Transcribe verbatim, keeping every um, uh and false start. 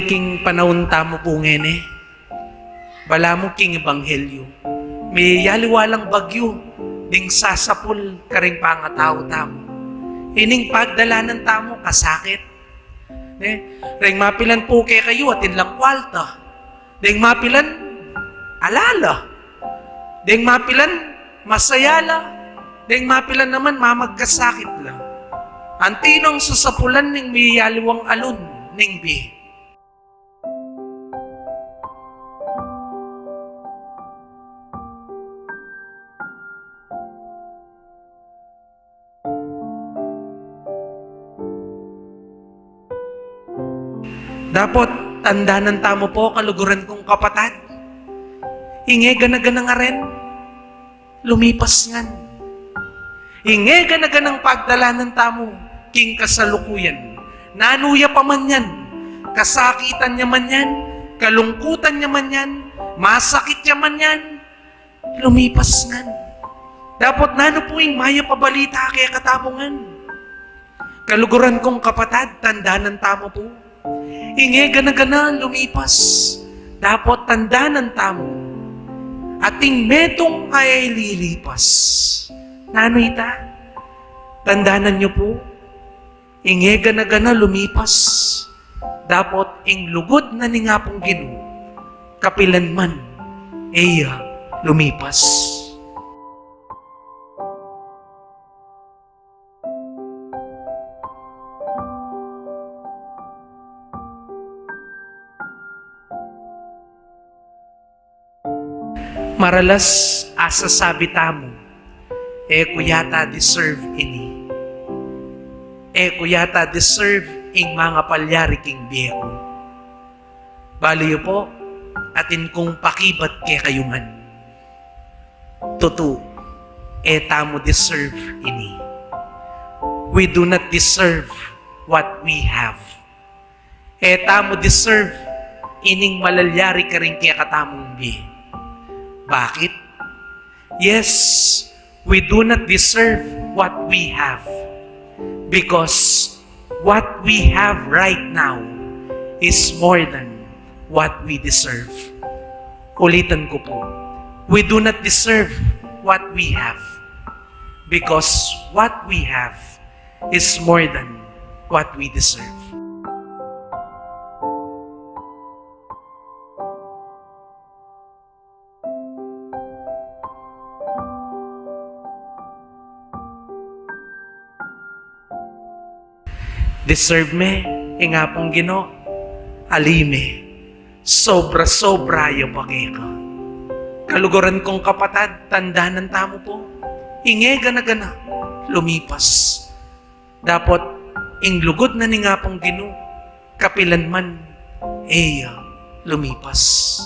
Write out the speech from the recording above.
King panaun tamu pu ngeni, balamu king ebanghelyu, miyayaliwa lang bagyu ding sasapul karing pangatau tamu. Ining pagdalanan tamu, kasakit. Ne? Deng mapilan pu kekayu, atin lang kwalta. Deng mapilan, ala la. Deng mapilan, masaya la. Deng mapilan naman, mamagkasakit la. Anti nang sasapulan ning miyayaliwang alun ning bie? Dapot tandanan tamu pu, kaluguran kung kapatad, inge gana-ganang aren, lumipas ngan. Inge gana-ganang pagdalanan tamu king kasalukuyan. Nanu ya pa man yan, kasakitan ya man yan, kalungkutan ya man yan, masakit ya man yan, lumipas ngan. Dapot nanu pu ing mayap a balita kekatamu ngan? Kaluguran kung kapatad, tandanan tamu pu, inge gana-gana lumipas. Dapot tandanan tamu, atin metung a e lilipas. Nanu ita? Tandanan yu pu, inge gana-gana lumipas. Dapot ing lugud na ning Apung Ginu, kapilan man e ya lumipas. Maralas a sasabi tamu, "E ku yata deserve ini. E ku yata deserve ing mangapalyari king bie ku." Balu yu pu, atin kung pakibat kekayu ngan. Tutu, e tamu deserve ini. We do not deserve what we have. E tamu deserve ining malalyari karing kekatamung bie. Bakit? Yes, we do not deserve what we have, because what we have right now is more than what we deserve. Ulitan ku pu, we do not deserve what we have, because what we have is more than what we deserve. Deserve me ing Apung Ginu, ali me, sobra-sobra ya pa keka. Kaluguran kung kapatad, tandanan tamu pu, inge gana-gana lumipas. Dapot ing lugud na ning Apung Ginu, kapilan man e ya lumipas.